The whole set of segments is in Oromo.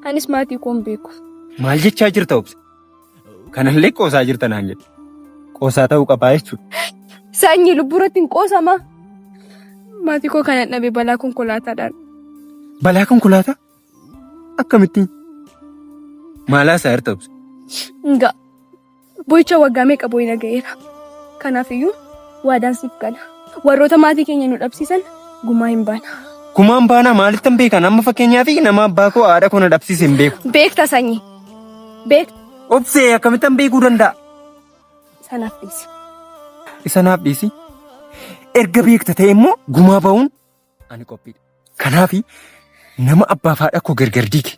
Anis maatii koo hin beeku. Maal jechaa jirta obse? Kanallee qoosaa jirta naan jedhe. Qoosaa ta'uu qabaa jechuudha. Sanyii lubbuu irratti hin qoosama. Maatii koo kanan dhabe balaa konkolaataadhaan. Balaa konkolaataa? Akkamittiin? Maal haasaa jirta obse? Nga. Boo'icha waggaa meeqa boo'ina ga'eera. Kanaaf iyyuu waadaan siif gala. Warroota maatii keenya nu dhabsiisan gumaa hin baana. Gumaan baanaa maalittan beekan amma fakkeenyaaf nama abbaa koo haadha koo na dhabsiise hin beeku. Beekta sanyii. Beekta. Obsee akkamittan beekuu danda'a? Sanaaf dhiisi. Isa naaf dhiisi. Erga beekta ta'e immoo gumaa ba'uun ani qophiidha. Kanaaf nama abbaa fi haadha koo gargar diige,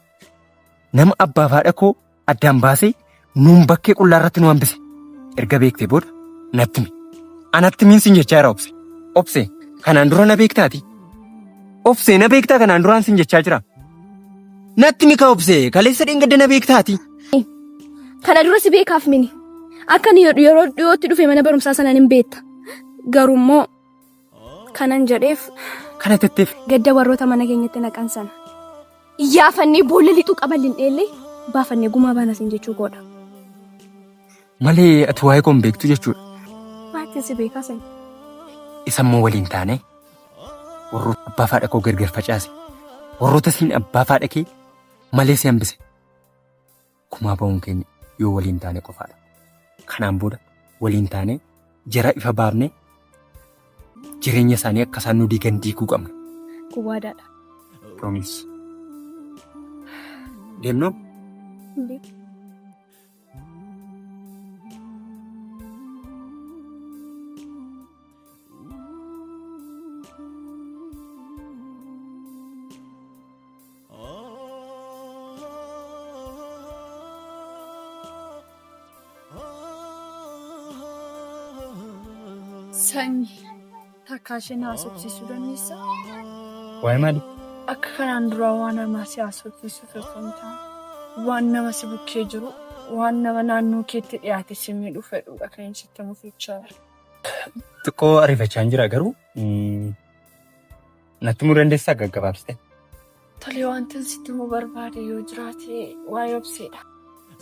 nama abbaa fi haadha koo addaan baasee nuun bakkee qullaa irratti nu hambise. Erga beektee booda natti himi. Anatti himiin sin jechaa jira obse. Obse kanaan dura na beektaati. Obse na beektaa kanaan duraan sin jechaa jira. Natti himi ka obse kaleessa dheengadda na beektaati. Kana dura si beekaaf mini. Akka ani yeroo dhiyootti dhufe mana barumsaa sana hin beekta. Garuu immoo kanan jedheef Kana tetteef gadda warroota mana keenyatti naqan sana. Iyyaafannee boolla lixuu qaban lindheellee baafannee gumaa baana sin jechuu koodha. Malee ati waa'ee koo hin beektu jechuudha. Maatti si beekaa sani. Isa immoo waliin taanee warroota abbaa fi haadha koo gargar facaase warroota siin abbaa fi haadha kee malee si hambise kumaa ba'uun keenya yoo waliin taane qofaadha. Kanaan booda waliin taanee jara ifa baafnee jireenya isaanii akka isaan nu diigan diiguu qabna. Kun waadaadha. Promise. Deemnoo? Hin beeku. Sanyi takkaa isheen haasofsiisuu dandeessaa? Waa'ee maali? Akka kanaan duraa waan namaa si haasofsiisuuf osoo hin taane waan nama si bukkee jiru waan nama naannoo keetti dhiyaate si miidhuu fedhuudha kan inni sitti mufachaa jiru. Xiqqoo ariifachaan jira garuu natti himuu dandeessaa gaggabaabsitee? Tole wantin sitti himuu barbaade yoo jiraate waa'ee obseedha.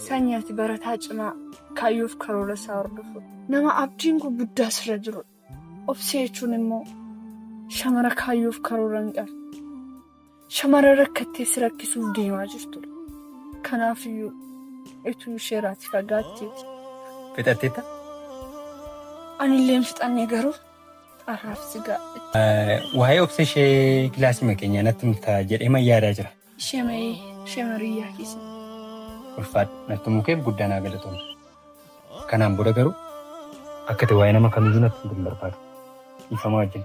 Sanyi ati barataa cimaa kaayyoof karoora isaa hordofudha. Nama abdiin gurguddaa sirra jirudha. Obsee jechuun immoo shamara kaayyoof karoora hin qabne. Shamara rakkattee si rakkisuuf deemaa jirtudha. Kanaafiyyuu utuu isheeraati fagaatteeti. Fixatteetta? Anillee hin fixanne garuu xarraaf si ga'a. Waa'ee obsa ishee kilaasii keenyaa natti himta jedhee man yaadaa jira. Ishee mayee ishee mariyyaa keessa. Ulfaadhu natti himuu keef guddaa naa galatoomi. Kanaan booda garuu akka ati waa'ee nama kamiyyuu natti himtu hin barbaadu. Dhiifama wajjin.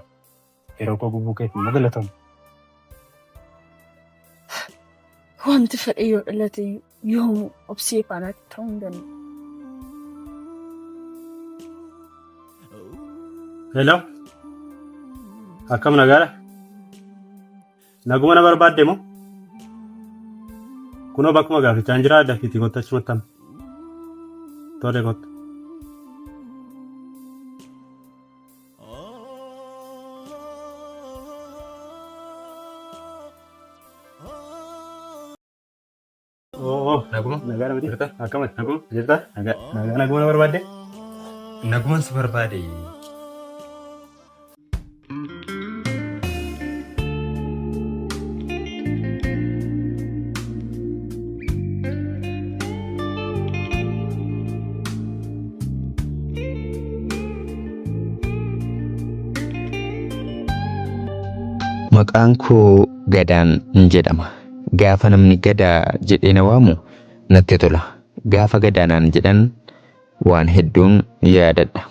Yeroo koo gubuu keef immoo galatoomi. Wanti fedhe yoo dhalate yoomuu obsee faanaatti ta'uu hin danda'u. Hello. Akkam nagaadha? Naguma na barbaadde moo? Kunoo bakkuma gaafichaan jira dafiitii kottu achumatti amma. Tole kottu. Oo, Naguma? Nagaa namati. Jirta? Akkamati? Naguma? Jirta? Nagaa. Nagaa naguma na barbaadde? Naguman si barbaade. Maqaan koo Gadaan jedhama. Gaafa namni Gadaa jedhee na waamu natti tola. Gaafa Gadaa naan jedhan waan hedduun yaadadha.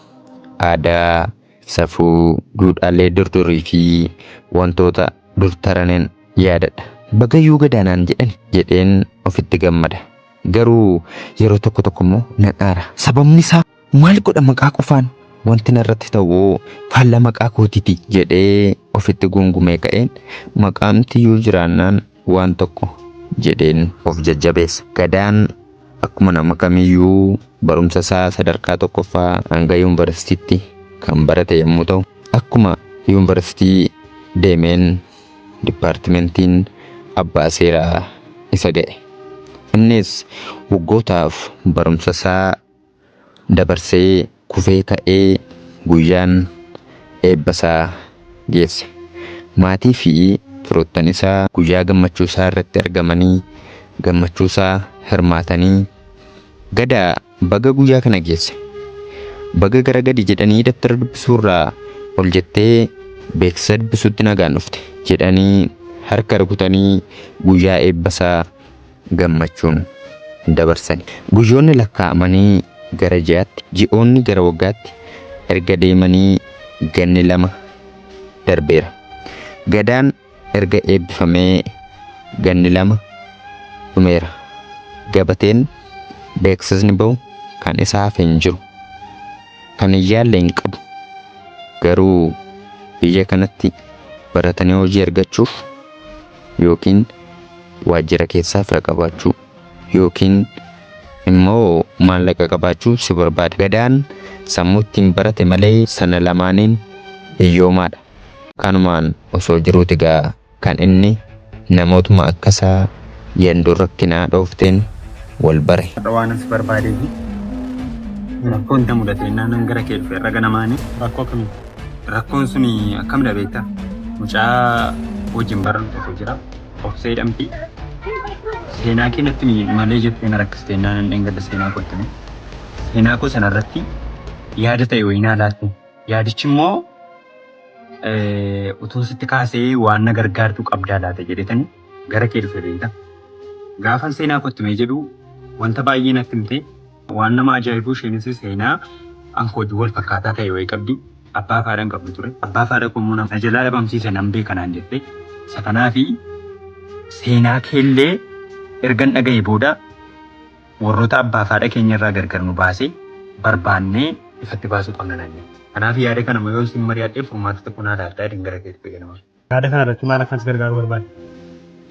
Aadaa, safuu, duudhaalee durdurii fi wantoota dur taranin yaadadha. Bagayyuu Gadaa naan jedhani jedheen ofitti gammada. Garuu yeroo tokko tokko immoo nan aara. Sababni isaa maal godha maqaa qofaan wanti narratti ta'u faallaa maqaa kootiti jedhee ofitti guungumee ka'een maqaamtiyyuu jiraannaan waan tokko jedheen of jajjabeessa. Gadaan akkuma nama kamiyyuu barumsa isaa sadarkaa tokkoffaa hanga yuunvarsiitiitti kan barate yommuu ta'u, akkuma yuunvarsiitii deemeen dipaartimentiin abbaa seeraa isa ga'e. Innis waggootaaf barumsa isaa dabarsee kufee ka'ee guyyaan eebba isaa geesse. Maatii fi firoottan isaa guyyaa gammachuu isaa irratti argamanii gammachuu isaa hirmaatanii Gadaa baga guyyaa kana geesse. Baga gara gadi jedhanii dabtara dubbisuurraa ol jettee beeksisa dubbisuutti nagaan dhufte jedhanii harka rukutanii guyyaa eebbasaa gammachuun dabarsani. Guyyoonni lakkaa'amanii gara ji'aatti, ji'oonni gara waggaatti erga deemanii ganni 2 darbeera. Gadaan erga eebbifamee ganni 2 dhumeera. Gabateen beeksisni ba'u kan isa hafe hin jiru. Kan hin yaalle hin qabu. Garuu biyya kanatti baratanii hojii argachuuf yookiin waajjira keessaa fira qabaachuu yookiin immoo maallaqa qabaachuu si barbaada. Gadaan sammuu ittiin barate malee sana lamaaniin hiyyoomaadha. Kanumaan osoo jiruuti egaa kan inni namootuma akkasaa yandoon rakkinaa dhoofteen wal bare. Har'a waanan si barbaadeefi rakkoon na mudate jennaanan gara kee dhufe har'a ganamaani. Rakkoo akkamii? Rakkoon suni akkamidha beektaa? Mucaa wajjin barannu tokko jira. Obsee jedhamti. Seenaa kee natti himi malee jettee na rakkiste jennaanan dheengadda seenaa koo itti hime. Seenaa koo sanarratti yaada ta'e wayii naa laatte. Yaadichi immoo utuun sitti kaasee waan na gargaartu qabdaa laata jedhetani gara kee dhufe beekta. Gaafan seenaa koo itti himee jedhu wanta baay'ee natti himte waan nama ajaa'ibu isheenis seenaa an koo wal fakkaataa ta'e wayii qabdi. Abbaa fi haadha hin qabdu ture. Abbaa fi haadha koo immoo na jalaa dhabamsiise nan beeka naan jette. Isa kanaafi seenaa keellee ergan dhaga'e booda warroota abbaa fi haadha keenya irraa gargar nu baase barbaannee ifatti baasuu qabna naan jette. Kanaaf yaada kana yoon sin mari'adhe furmaata tokko naa laattaa jedheen gara kee dhufe ganama. Yaada kana irratti maal akkan si gargaaru barbaadde?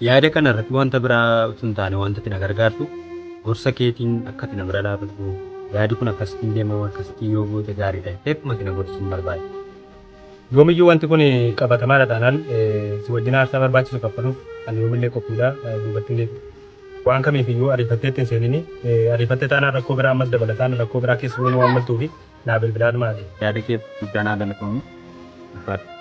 Yaada kana irratti wanta biraa utuu hin taane wanta ati na gargaartu gorsa keetiin akka ati na bira dhaabattu yaadi kun akkasittiin deema akkasittiin yoo goote gaariidha jettee akkuma ati na gorsituun barbaada. Yoomiyyuu wanti kun qabatamaadha taanaan si wajjin aarsaa barbaachisu kaffaluuf ani yoomillee qophiidha duubatti hin deebi'u. Waan kamiif iyyuu ariifattee itti hin seenini. Ariifattee taanaan rakkoo biraa ammas dabalataan rakkoo biraa keessa seenuu waan maltuufi naa bilbilaadhumaati. Yaada keef guddaa naa galatoomi. Ulfaadhu.